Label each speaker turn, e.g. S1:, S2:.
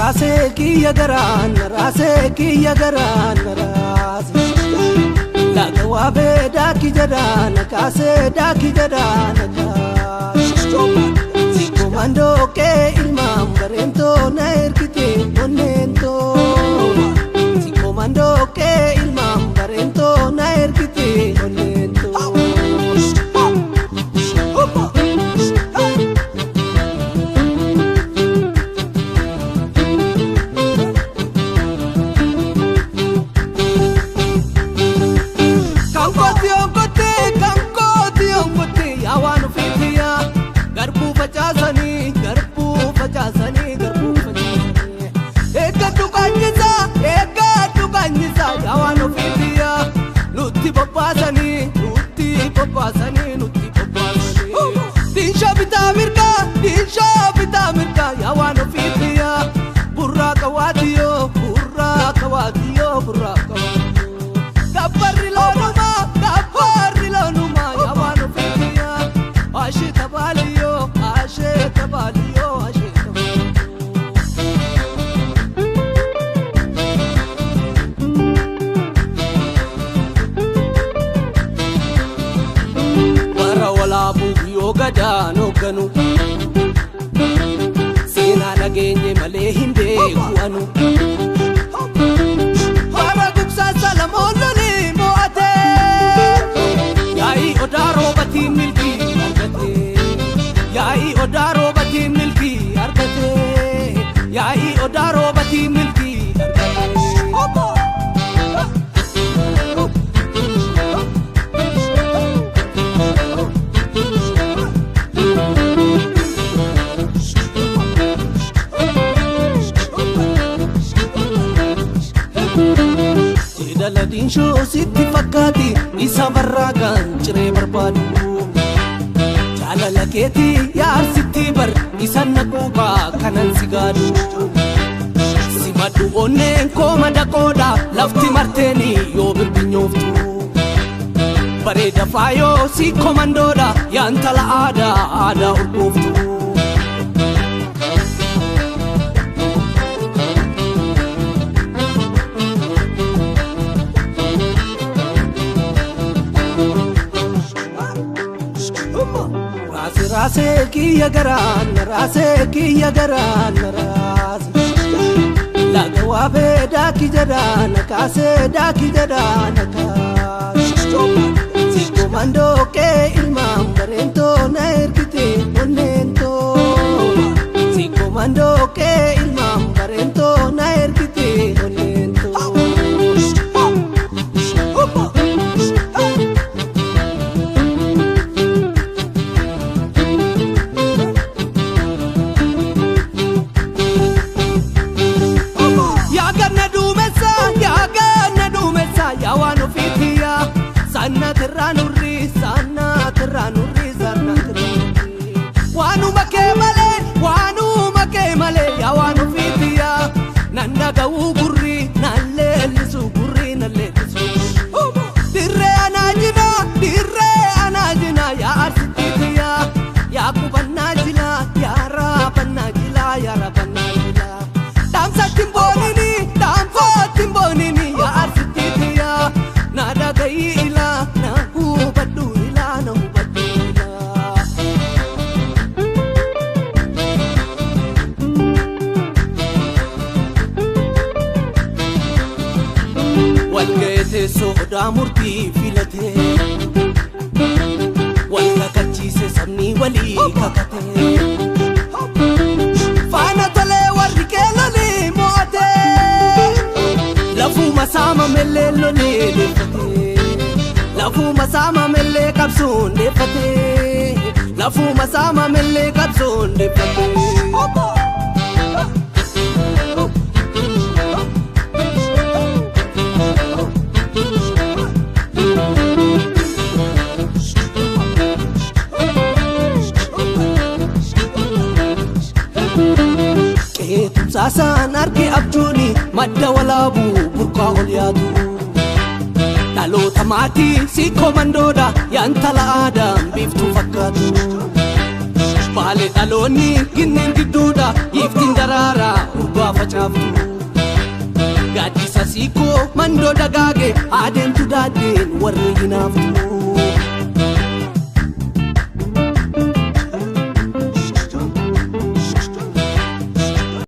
S1: Raasee kiyya garaan raasee kiyya garaan raasee laga waabee daakii jedhaan kaasee daakii jedhaan kaasee komandoo kee ilmaan bareentoo na ergite onneentoo komandoo kee ilmaan bareentoo na ergite onneentoo. Dinsha bita mirga yaa waan ofiitiya burraaqa waatiyo burraaqa waatiyo burraaqa waatiyo gabbarri loonumaa yaa waan ofiitiya ashee tabaaliyo ashee tabaaliyo ashee tabaaliyo. Bara walaabuu yoo gadaan hoogganu. Seenaa nageenye malee hin beeku anu. Bara gugsaa Salamoon lolee mo'atee. Yaa'ii odaa roobatiin milkii argatee. Yaa'ii odaa roobatiin milkii argatee. Yaa'ii odaa roobatiin milkii argatee. Diinshoo sitti fakkaati isa barraaqaan ciree barbaadu. Jaalala keetii yaarsitti bar isa naquuqaa kanan si gaadu. Simadhu onneen koo madaqoodha lafti marteeni yoo birbinyooftu. Bareeda faayoo si komandoodha yaantala aadaa aadaa urgooftu. Raasee kiyya garaan raasee kiyya garaan raasee laga waabee daakii jedhaan kaasee daakii jedhaan kaasee komandoo kee ilmaan bareentoo na ergite onneentoo komandoo kee ilmaan bareentoo na ergite onneentoo. Sanna tirraanurri sanna tirraanurri waanuma kee malee waanuma kee malee yaa waan ofiitiya nan dhaga'uu gurri nan leellisu gurri nan leellisu dirree anaa jina dirree anaa jina yaa arsitiitiya yaa qubannaa jila yaa raabannaa jila yaa raabannaa jila dhaamsatti hin boonini dhaamsatti hin boonini yaa arsitiitiya na dhaga'ii ilaa na hubadhu ilaa na hubadhu ilaa. Walga'ee teessoo odaa murtii filatee wal kakachiise sabni walii kakatee faana tolee warri keelolee mo'atee lafuma saamamellee lolee deeffatee lafuma saamamellee qabsoon deeffatee lafuma saamamellee qabsoon deeffatee. Saasaan arge abjuuni madda walaabuu burqaa ol yaatu. Dhaloota maatii si komandoodha yaantala aadaan biiftuu fakkaatu. Baale dhaloonni ginneen gidduudha. Giiftiin daraaraa urgaa facaaftu. Gaaddisa siikoo mandoo dagaage adeemtu daaddeen warri hinaaftu.